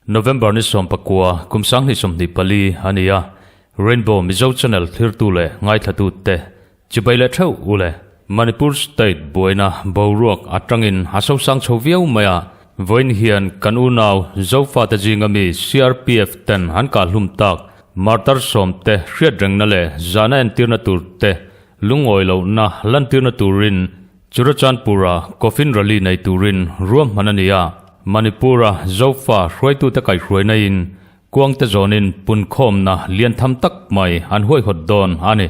November ni 19 kum 2024 a ni a, Rainbow Mizo Channel thlirtu leh ngaithlatute chibai leh theuh u le. Manipur State buaina boruak atangin a sosang chho viau mai a, vawiin hian kan unau Zofate zinga mi CRPF ten an kahhlum tak Martar sawmte hriatrengna leh zahna entirna tur te lungawi lohna lantirna turin Churachandpur-a coffin rally nei turin ruahman a ni a, Manipur-a Zofa hruaitute kaihhruaina in kuangte zawnin punkhawmna lian tham tak mai an huaihawt dawn a ni.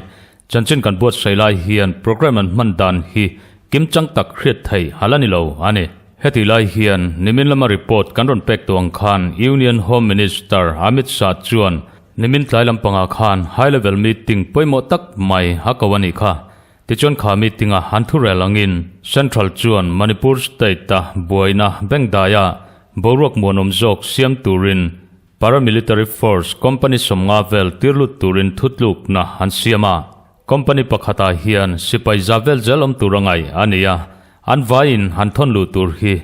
Chanchin kan buatsaih lai hian programme an hman dan hi kimchang tak hriat theih a la ni lo a ni. Heti lai hian nimin lama report kan rawn pek tawh ang khan Union Home Minister Amit Shah chuan nimin tlai lampangah khan high level meeting pawimawh tak mai a ko a nih kha. Tichuan kha meeting-a an thurel angin Central chuan Manipur State-a buaina Bengdaia boruak muanawm zawk siam turin Paramilitary Force company 50 vel tirlut turin thutlukna an siam a. Company pakhatah hian sipai za vel zel awm tur a ngaih a ni a, an vaiin han thawn luh tur hi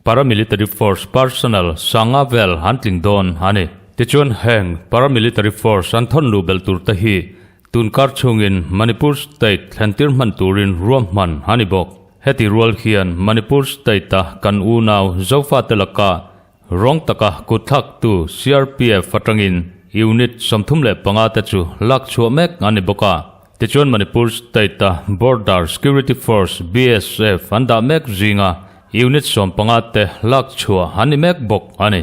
Paramilitary Force personnel 50 vel an tling dawn a ni. Tichuan heng Paramilitary Force an thawn luh belh tur te hi tunkar chhungin Manipur State thlentir hman turin ruahman a ni bawk. Heti rual hian Manipur State-a kan unau Zofate laka Rawng taka kutthlaktu CRPF atangin unit 35 te chu lak chhuah mek a ni bawk a. Tichuan Manipur State-a Border Security Force, BSF, an dah mek zinga unit 15 te lak chhuah an ni mek bawk a ni.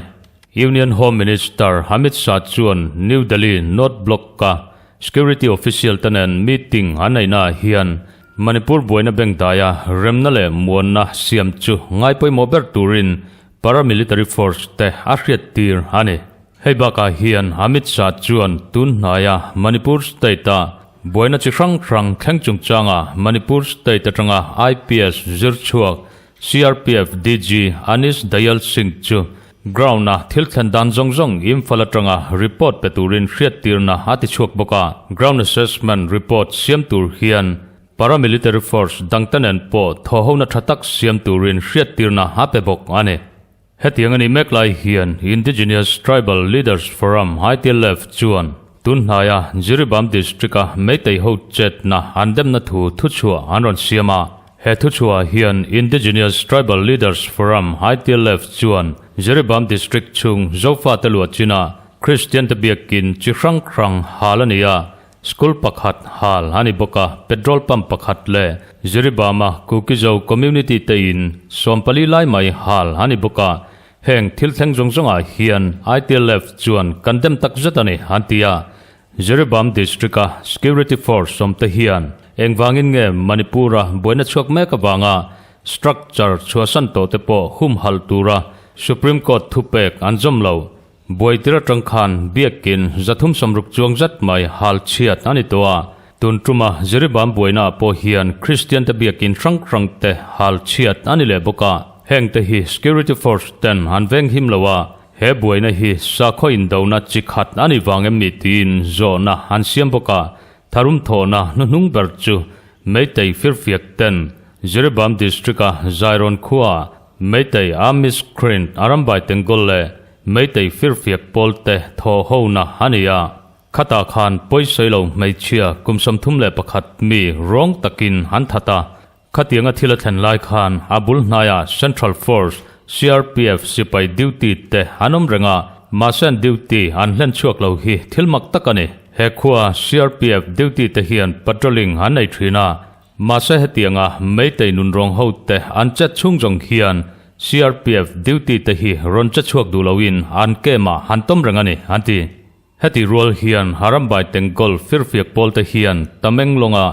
Union Home Minister Amit Shah chuan New Delhi North Block-a security official te nen meeting an neihnaah hian Manipur buaina bengdaia remna leh muanna siam chu ngaipawimawh ber turin Paramilitary force te a hriat tir a ni. Hei bakah hian Amit Shah chuan tun hnaia Manipur state-a buaina chi hrang hrang thleng chungchanga Manipur state atanga IPS zir chhuak CRPF DG Anish Dayal Singh chu ground-a thil thlen dan zawng zawng Imphal atanga report pe turin hriat tirna a ti chhuak bawk a. Ground assessment report siam tur hian Paramilitary force dangte nen pawh thawhhona tha tak siam turin hriattirna a pe bawk a ni. Hetiang a nih mek lai hian Indigenous Tribal Leaders Forum, ITLF, chuan tun hnaia Jiribam District-a Meitei ho chetna an demna thu thuchhuah an rawn siam a. He thuchhuah hian Indigenous Tribal Leaders Forum, ITLF, chuan Jiribam District chhung Zofate luah chinah Kristian te biakin chi hrang hrang hal a ni a, School pakhat hal a ni bawk a, petrol pump pakhat leh Jiribama Kukizo community te in 40 lai mai hal a ni bawk a, heng thil thleng zawng zawngah hian ITLF chuan kan dem tak zet a ni an ti a. Jiribam district-a security force sawmte hian engvangin nge Manipur-a buaina chhuak mek avanga structure chhuahsan tawh te pawh humhalh tura Supreme Court thupek an zawm lo. Buaitir atang khan biakin 360 chuang zat mai hal chhiat a ni tawh a, tun tuma Jiribam buainaah pawh hian Kristian te biakin hrang hrang te hal chhiat a ni leh bawk a, heng te hi security force ten an veng him lo a, he buaina hi sakhaw indona chi khat a ni vang em ni tiin zawhna an siam bawk a, tharum thawhna hnuhnung ber chu Meitei firfiak ten Jiribam district-a Zairon khuaah Meitei Army Screen Arambai Tengol leh Meitei firfiak pawl te thaw hona a ni a, khatah khan pawisawi lo hmeichhia kum 31 mi rawng takin an that a, khatianga thil a thlen lai khan a bul hnaiah Central Force, CRPF, sipai duty te an awm reng a, mahse an duty an hlen chhuak lo hi thil mak tak a ni. He khua CRPF duty te hian patrolling an nei thin a, Mahse hetianga Meitei nunrawng hote an chet chhung zawng hian CRPF duty te hi rawn che chhuak duh loin an camp-ah han tawm reng a ni, an ti. Heti rual hian Harambai Tengkawl firfiak pawl te hian Tamenglonga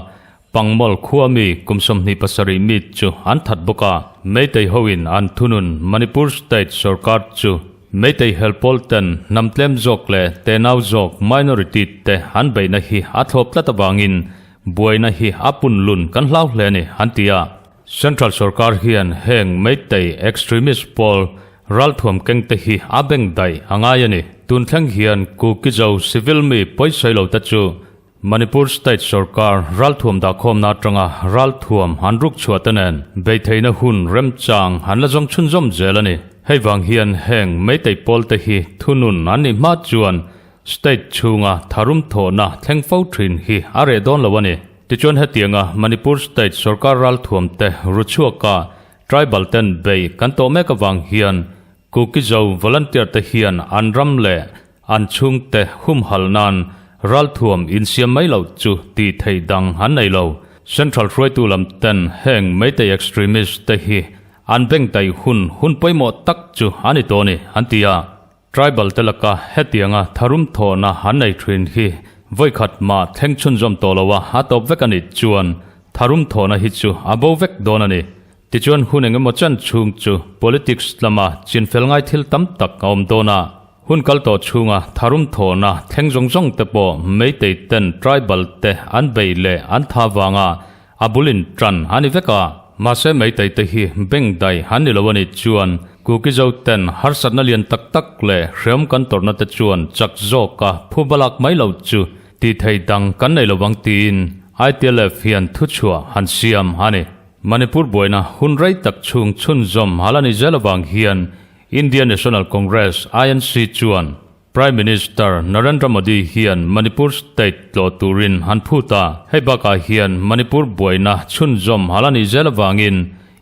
Pangmawl khua mi kum 27 mi chu an that bawk a, Meitei hoin an thunun Manipur state sorkar chu Meitei hel pawl ten hnam tlem zawk leh tenau zawk minority te an beihna hi a thlawp tlat avangin Buaina hi a punlun kan hlau hle a ni, an ti a. Central sorkar hian heng Meitei extremist pawl ralthuam kengte hi a beng daih a ngai a ni. Tun thleng hian Kukizo civil mi pawisawi lo te chu Manipur State sorkar ralthuam dahkhawmna atanga ralthuam an ruk chhuah te nen beihtheihna hun remchang an la zawng chhunzawm zel a ni. Hei vang hian heng Meitei pawl te hi thunun an nih hma chuan State chhunga tharum thawhna thleng fo thin hi a reh dawn lo a ni. Tichuan hetianga Manipur State sorkar ralthuam te ru chhuaka Tribal ten bei kan tawh mek avang hian Kuki-Zo volunteer te hian an ram leh an chhungte humhal nan ralthuam insiam mai loh chu tih theih dang an nei lo. Central hruaitu lam ten heng Meitei extremist te hi an bengtaih hun hun pawimawh tak chu a ni tawh a ni, an ti a. Tribal te laka hetianga tharum thawhna an nei thin hi vawikhat mah thleng chhunzawm tawh lo a, a tawp vek a nih chuan tharum thawhna hi chu a bo vek dawn a ni. Tichuan hun engemaw chan chhung chu politics lama chinfel ngai thil tam tak a awm dawn a, hun kal tawh chhunga tharum thawhna thleng zawng zawng te pawh Meitei ten tribal te an bei leh an tha vanga a bul in tan a ni vek a. Mahse Meitei te hi beng dai an ni lo a nih chuan Kuki-Zo ten harsatna lian tak tak leh hreawm kan tawrhna te chuan chak zawka phu balak mai lo chu tih thei dang kan nei lovang tiin ITLF hian thuchhuah han siam a ni. Manipur buaina hun rei tak chhung chhunzawm hal a ni zel avang hian India National Congress, INC, chuan Prime Minister Narendra Modi hian Manipur state tlawh turin han phut a. Hei bakah hian Manipur buaina chhunzawm hal a nih zel avangin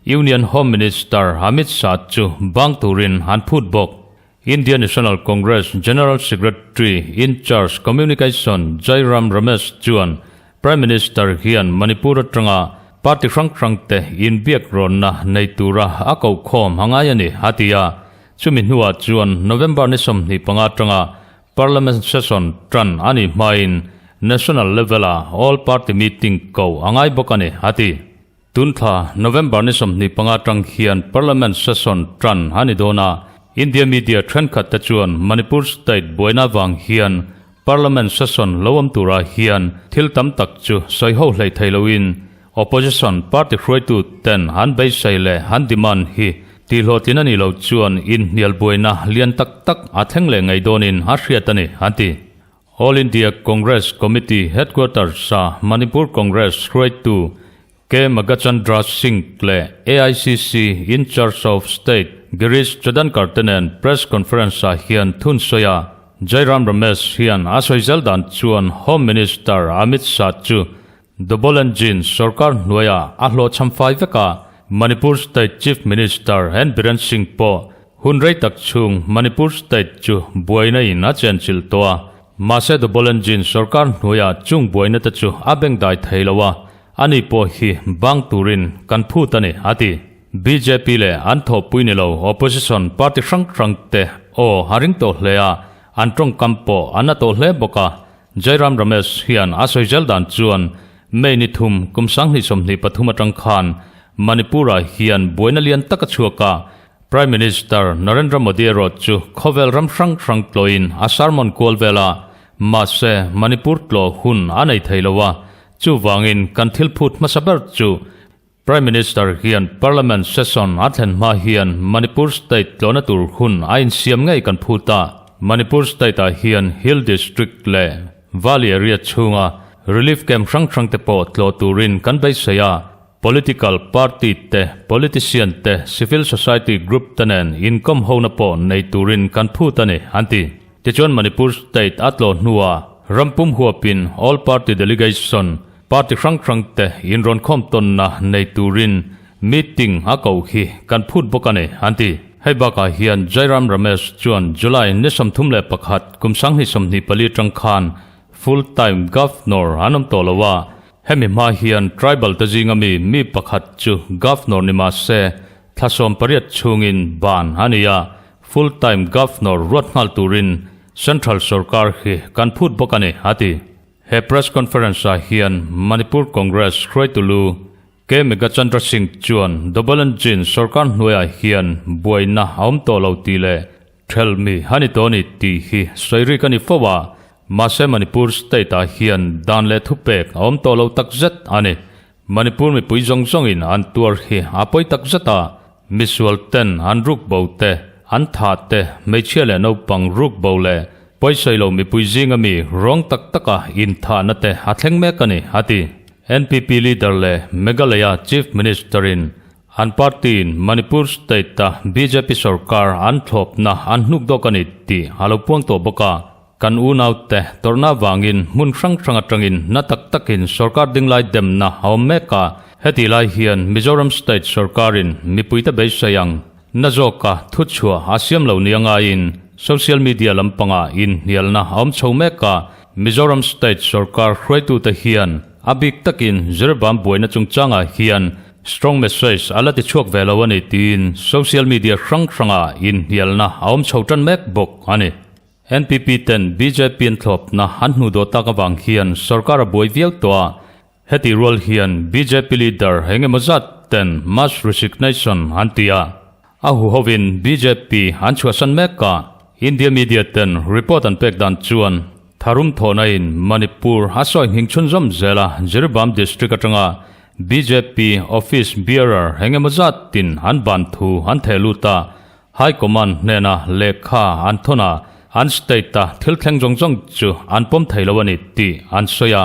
Union Home Minister Amit Shah chu bang turin han phut bawk. India National Congress General Secretary in charge Communication Jairam Ramesh chuan Prime Minister hian Manipur atanga party hrang hrangte inbiak rawnna nei tura a kokhawm a ngai a ni, a ti a. Chumi hnuah chuan November ni 25 atanga Parliament session tan a nih hmain National level-a All Party Meeting ko a ngai bawk a ni, a ti. Tunthla November ni 25 atang hian Parliament session tan a ni dawn a, India media thenkhat te chuan Manipur state buaina vang hian Parliament session lo awm turah hian thil tam tak chu sawi ho hlei thei loin opposition party hruaitu ten an beisei leh an demand hi tihhlawhtlin a nih loh chuan inhnial buaina lian tak tak a thleng leh ngei dawnin a hriat a ni, an ti. All India Congress Committee Headquarters-a Manipur Congress hruaitu K. Magachandra Singh leh AICC In-charge of State Girish Chodankar te nen press conference-ah hian thun sawi a. Jairam Ramesh hian a sawi zel dan chuan Home Minister Amit Shah chu Double Engine sorkar hnuaiah a hlawhchham fai vek a, Manipur State Chief Minister N Biren Singh pawh hun rei tak chhung Manipur State chu buaina in a chenchilh tawh a, mahse Double Engine sorkar hnuaiah chung buaina te chu a bengdai thei lo a, Ani pawh hi bang turin kan phut a ni, a ti. Bjp leh an thawhpui ni lo opposition party hrang hrang te aw a ring tawh hle a, an tawngkam pawh an na tawh hle bawk a. Jairam Ramesh hian a sawi zel dan chuan May ni thum kum 2023 atang khan Manipur-ah hian buaina lian tak a chhuak a, Prime Minister Narendra Modi erawh chu khawvel ram hrang hrang tlawhin a sermon kual vel a, mahse Manipur tlawh hun a nei thei lo a, Chuvangin kan thil phut hmasa ber chu Prime Minister hian Parliament session a thlen hma hian Manipur state tlawhna tur hun a insiam ngei kan phut a. Manipur state-ah hian Hill District leh Valley area chhunga relief camp hrang hrang te pawh tlawh turin kan beisei a. Political party te, politician te, civil society group te nen inkawm hona pawh nei turin kan phut a ni, an ti. Tichuan Manipur state a tlawh hnuah rampum huapin All Party Delegation, party hrang hrang te inrawnkhawm tawnna nei turin meeting a koh hi kan phut bawk a ni, an ti. Hei bakah hian Jairam Ramesh chuan July ni 31 kum 2024 atang khan full time Governor an awm tawh lo a, hemi hma hian tribal te zinga mi mi pakhat chu Governor ni mah se thla 18 chhungin ban a ni a, Full time Governor ruat nghal turin Central sorkar hi kan phut bawk a ni, a ti. He press conference ah hian Manipur Congress hruaitu lu K. Megachandra Singh chuan Double Engine sorkar hnuaiah hian buaina a awm tawh lo tih leh thelmi a ni tawh a ni tih hi sawi rik a ni fo a, mahse Manipur state ah hian dan leh thupek a awm tawh lo takzet a ni. Manipur mipui zawng zawngin an tuar hi a pawi tak zet a, misual ten an ruk bo te, an thah te, hmeichhia leh naupang ruk bo leh Pawisawi lo mipui zinga mi rawng tak taka inthahna te a thleng mek a ni, a ti. NPP leader leh Meghalaya Chief Minister-in an party-in Manipur state-a bjp sorkar an thlawpna an hnuk dawk a ni tih a lo puang tawh bawk a. Kan unaute tawrhna avangin hmun hrang hrang atangin na tak takin sorkar dinglai demna a awm mek a. Hetih lai hian Mizoram state sorkarin mipuite beisei ang na zawka thuchhuah a siam lo nia ngaiin social media lampangah inhnialna a awm chho mek a. Mizoram state sorkar hruaitute hian a bik takin Jiribam buaina chungchangah hian strong message a la tichhuak ve lo a ni tiin social media hrang hrangah inhnialna a awm chho tan mek bawk a ni. NPP ten bjp an thlawpna an hnu dawh tak avang hian sorkar a buai viau tawh a, heti rual hian bjp leader eng emaw zat ten mass resignation an ti a, a huhovin bjp an chhuahsan mek a, India media ten report an pek dan chuan tharum thawhna in Manipur a sawi nghing chhunzawm zel a, Jiribam district atanga bjp office bearer eng emaw zat tin an ban thu an theh lut a, High Command hnena lehkha an thawn a, an state-a thil thleng zawng zawng chu an pawm thei lo a ni tih an sawi a,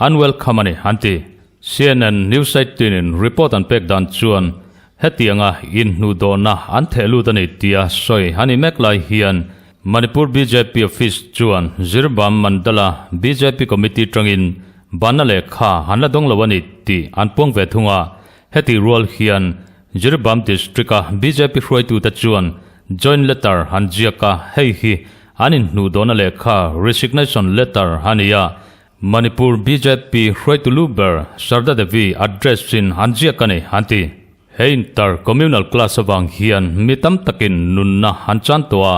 an welcome a ni an ti. CNN News 18 in report an pek dan chuan hetianga inhnuhdawhna an theh lut a ni tia sawi a ni mek lai hian Manipur bjp office chuan Jiribam Mandala bjp committee tangin banna lehkha an la dawng lo a ni tih an puang ve thung a, hetih rual hian Jiribam District-a bjp hruaitute chuan joint letter an ziak a, hei hi an inhnuhdawhna lehkha resignation letter a ni a, Manipur bjp hruaitu lu ber Sharda Devi address-in an ziak a ni, an ti. He inter communal clash avang hian mi tam takin nunna an chan tawh a,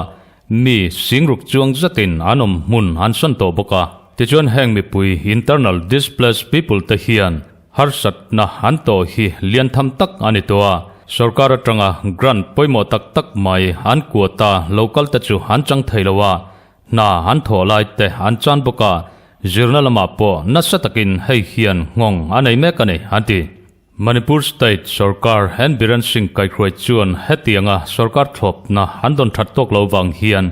mi singruk chuang zatin an awm hmun an sawn tawh bawk a. Tichuan heng mipui internal displaced people te hian Harsatna an tawh hi lian tham tak a ni tawh a, sorkar atanga grant pawimawh tak tak mai an quota local te chu an chang thei lo a, hna an thawh lai te an chan bawk a, zirna lamah pawh nasa takin hei hian nghawng a nei mek a ni, an ti. Manipur State sorkar N Biren Singh kaihhruai chuan hetianga sorkar thlawpna an dawn that tawk lo vang hian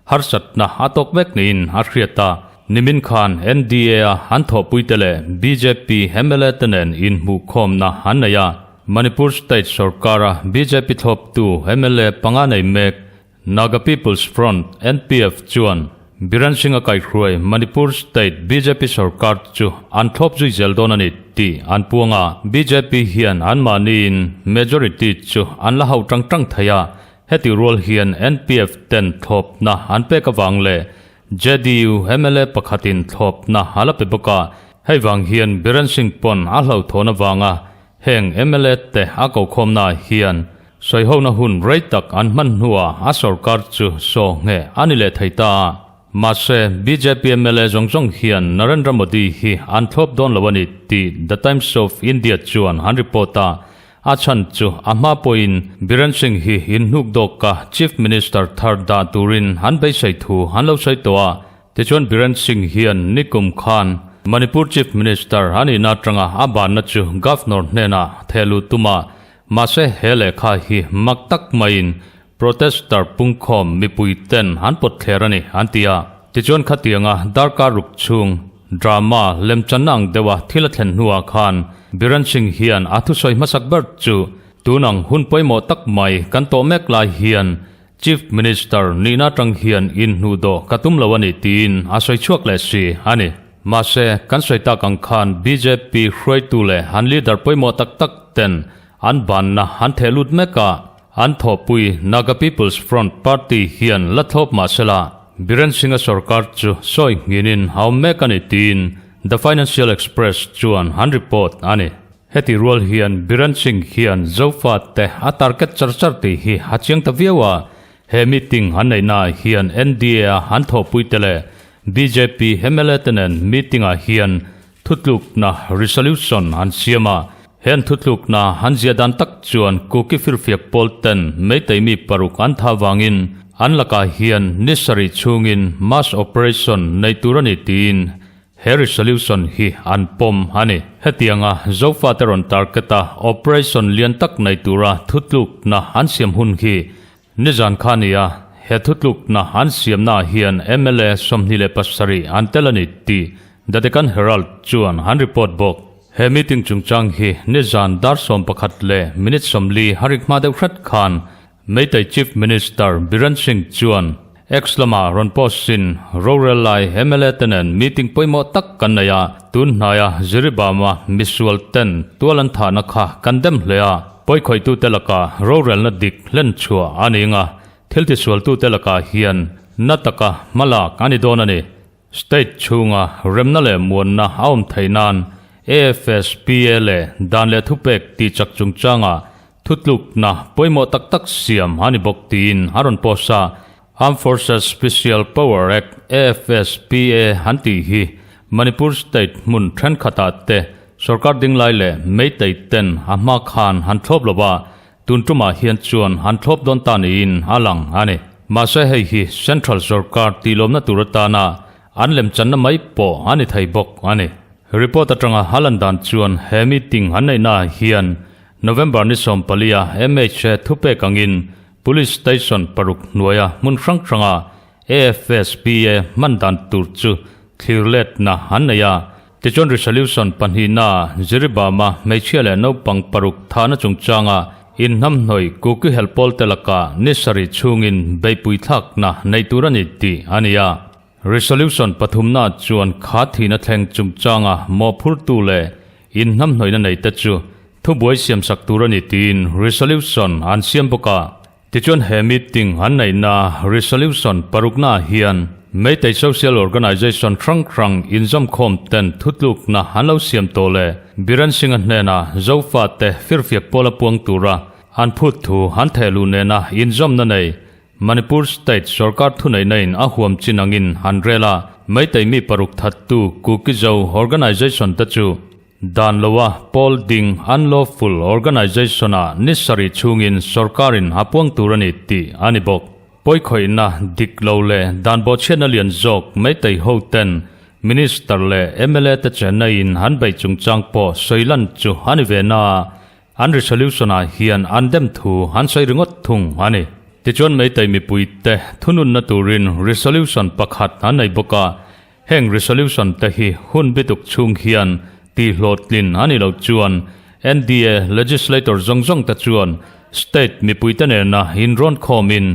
Harsatna a tawk vek niin a hriat a, nimin khan NDA-a an thawhpuite leh bjp mla te nen inhmuhkhawmna an nei a. Manipur State sorkara bjp thlawptu mla panga nei mek Naga People's Front, NPF, chuan Biren Singh-a kaihhruai Manipur State bjp sorkar chu an thlawp zui zel dawn a ni tih an puang a. Bjp hian anmahniin majority chu an la hauh tang tang thei a, Heti rual hian NPF ten thlawpna an pek avang leh JDU mla pakhatin thlawpna a la pe bawk a, hei vang hian Biren Singh pawn a hlauhthawn avanga heng mla te a kokhawmnaah hian sawihona hun rei tak an hman hnuah a sorkar chu saw ngheh a ni leh thei ta a. Mahse, bjp mla zawng zawng hian Narendra Modi hi an thlawp dawn lo a ni tih The Times of India chuan an report a, A chhan chu a hma pawhin Biren Singh hi inhnuk dawka Chief Minister thar dah turin an beisei thu an lo sawi tawh a. Tichuan Biren Singh hian nikum khan Manipur Chief Minister a nihna atanga a banna chu Governor hnenah thehluh tum a, mahse he lehkha hi mak tak maiin Protester pungkhawm mipui ten an pawt thler a ni an ti a. Tichuan khatianga darkar ruk chhung drama lemchanna ang deuha thil a thlen hnuah khan Biren Singh hian a thusawi hmasak ber chu tunang hun pawimawh tak mai kan tawh mek lai hian Chief Minister nihna atang hian inhnuh dawh ka tum lo a ni tiin a sawi chhuak leh si a ni. Mahse kan sawi tak ang khan bjp hruaitu leh an leader pawimawh tak tak ten an banna an theh lut mek a. An thawhpui Naga People's Front party hian la thlawp mah sela, Biren Singh-a sorkar chu sawi nghinin a awm mek a ni tiin The Financial Express chuan an report a ni. Heti rual hian Biren Singh hian Zofate a target char char tih hi a chiang ta viau a, he meeting an neihnaah hian NDA-a an thawhpuite leh bjp mla te nen meeting-ah hian Thutlukna, resolution, an siam a, he an thutlukna an ziah dan tak chuan Kuki firfiak pawl ten Meitei mi paruk an tha vangin an lakah hian ni sarih chhungin mass operation nei tur a ni tiin he resolution hi an pawm a ni. Hetianga Zofate rawn target a operation lian tak nei tura thutlukna an siam hun hi Nizan kha nia, He thutlukna an siamnaah hian mla 27 an tel a ni tih The Deccan Herald chuan an report bawk. He meeting chungchang hi nizan dar 11 leh minute 40 a rik hma deuh hret khan Meitei Chief Minister Biren Singh chuan X lamah rawn post in rorel lai mla te nen meeting pawimawh tak kan nei a, tun hnaia Jiribama misual ten tual an thahna kha kan dem hle a, pawikhawitute lakah rorelna dik hlen chhuah a ni anga thil tisualtute lakah hian na taka hmalak a ni dawn a ni. State chhunga remna leh muanna a awm theih nan AFSPA leh dan leh thupek tih chak chungchanga thutlukna pawimawh tak tak siam a ni bawk tiin a rawn post a. Armed Forces Special Power Act, AFSPA, an tih hi Manipur state hmun thenkhatah te sorkar dinglai leh Meitei ten a hma khan han thlawp lo va, Tun tumah hian chuan han thlawp dawn ta niin a lang a ni. Mahse hei hi Central sorkar tihlawmna tur atana an lemchanna mai pawh a ni thei bawk a ni. Report atanga a lan dan chuan he meeting an neihnaah hian November ni 14 a MHA thupek angin Police Station paruk hnuaia hmun hrang hranga AFSPA hman dan tur chu thlir letna an nei a. Tichuan Resolution pahnihna Jiribama hmeichhia leh naupang paruk thahna chungchanga inhnamhnawih Kuki helh pawlte lakah ni sarih chhungin beihpui thlakna nei tur a ni tih a ni a. Resolution pathumna chuan kha thihna thleng chungchanga mawhphurtu leh inhnamhnawihna neite chu thubuai siamsak tur a ni tiin Resolution an siam bawk a. Tichuan he meeting an neihna resolution paruknaah hian Meitei Social Organisation hrang hrang inzawmkhawm ten thutlukna an lo siam tawh leh Biren Singh-a hnena Zofate firfiak pawla puang tura an phut thu an theh luh nena inzawmna nei Manipur State sorkar thuneihna in a huam chin angin an rel a, Meitei mi paruk thattu Kuki-Zo Organisation te chu Dan loa pawl ding unlawful organisation-ah ni sarih chhungin sorkarin a puang tur a ni tih a ni bawk. Pawikhawihna dik lo leh dan bawhchhiatna lian zawk Meitei hoten Minister leh mla te chenna in an beih chungchang pawh sawi lan chu a ni ve na a, an resolution-ah hian an dem thu an sawi ringawt thung a ni. Tichuan Meitei mipuite thununna turin resolution pakhat an nei bawk a, Heng resolution te hi hun bituk chhung hian tihhlawhtlin a ni lo chuan NDA legislator zawng zawng te chuan state mipuite nena inrawn khawmin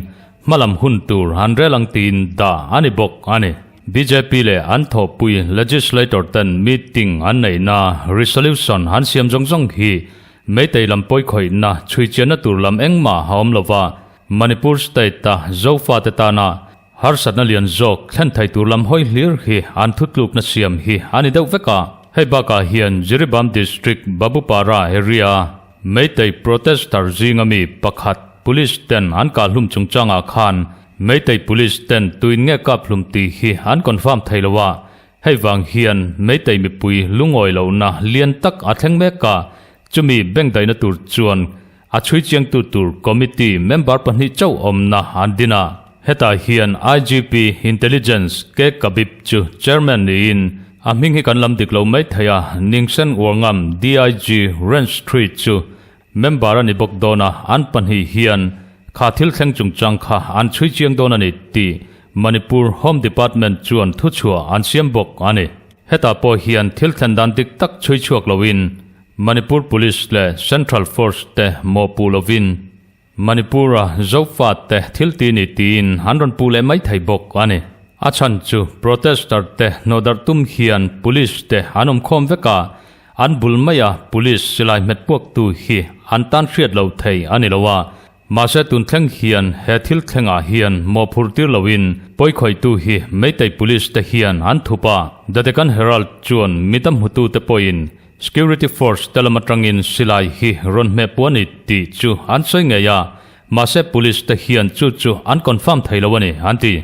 hmalam hun tur an rel ang tiin dah a ni bawk a ni. Bjp leh an thawhpui legislator ten meeting an neihna resolution an siam zawng zawng hi Meitei lam pawikhawihna chhuichianna tur lam engmah a awm lova, Manipur state-a Zofate tana Harsatna lian zawk thlen thei tur lam hawi hlir hi an thutlukna siam hi a ni deuh vek a. Hei bakah hian Jiribam District Babupara area Meitei protester zinga mi pakhat Police ten an kahhlum chungchangah khan Meitei Police ten tuin nge kaphlum tih hi an confirm thei lo a. Hei vang hian Meitei mipui lungawi lohna lian tak a thleng mek a, chumi bengdaihna tur chuan A chhui chiangtu tur committee member pahnih chauh awmna an din a. Hetah hian IGP, Intelligence, K Kabib chu chairman niin a hming hi kan lam dik lo mai thei a, Ningsen Uangam, DIG, Range Three chu member a ni bawk dawn a, an pahnih hian kha thil thleng chungchang kha an chhui chiang dawn a ni tih Manipur Home Department chuan thuchhuah an siam bawk a ni. Hetah pawh hian thil thlen dan dik tak chhui chhuak loin Manipur Police leh Central Force te mawhpuh lovin Manipur-a Zofa te thil ti ni tiin an rawn puh leh mai thei bawk a ni. A chhan chu protester te hnawhdarh tum hian Police te an awm khawm vek a, an bul maia Police silai hmet puaktu hi an tan hriat lo thei a ni lo a, Mahse tun thleng hian he thil thlengah hian mawhphur tir loin pawikhawihtu hi Meitei Police te hian an thup a. The Deccan Herald chuan midam hmutute pawhin Security Force te lam atangin silai hi rawn hmeh puah a ni tih chu an sawi ngei a, mahse Police te hian chu chu an confirm thei lo a ni an ti.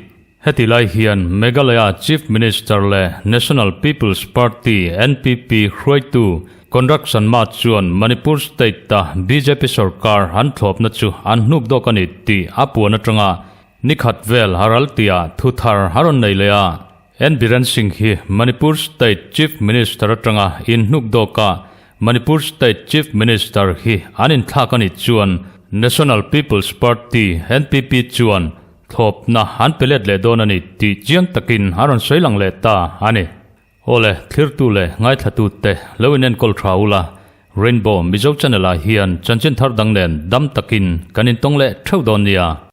Heti lai hian Meghalaya Chief Minister leh National People's Party, NPP, hruaitu Conrad Sangma chuan Manipur State-a bjp sorkar an thlawpna chu an hnuk dawk a ni tih a puan atanga nikhat vel a ral tihah thu thar a rawn nei leh a. N Biren Singh hi Manipur State Chief Minister atanga inhnuk dawka Manipur State Chief Minister hi an inthlak a nih chuan National People's Party, NPP, chuan. Thlawpna an pe let leh dawn a ni tih chiang takin a rawn sawi lang leh ta a ni. Aw le, thlirtu leh ngaithlatute lo inenkawl tha ula, Rainbow Mizo Channel ah hian chanchin thar dang nen dam takin kan intawng leh theuh dawn nia.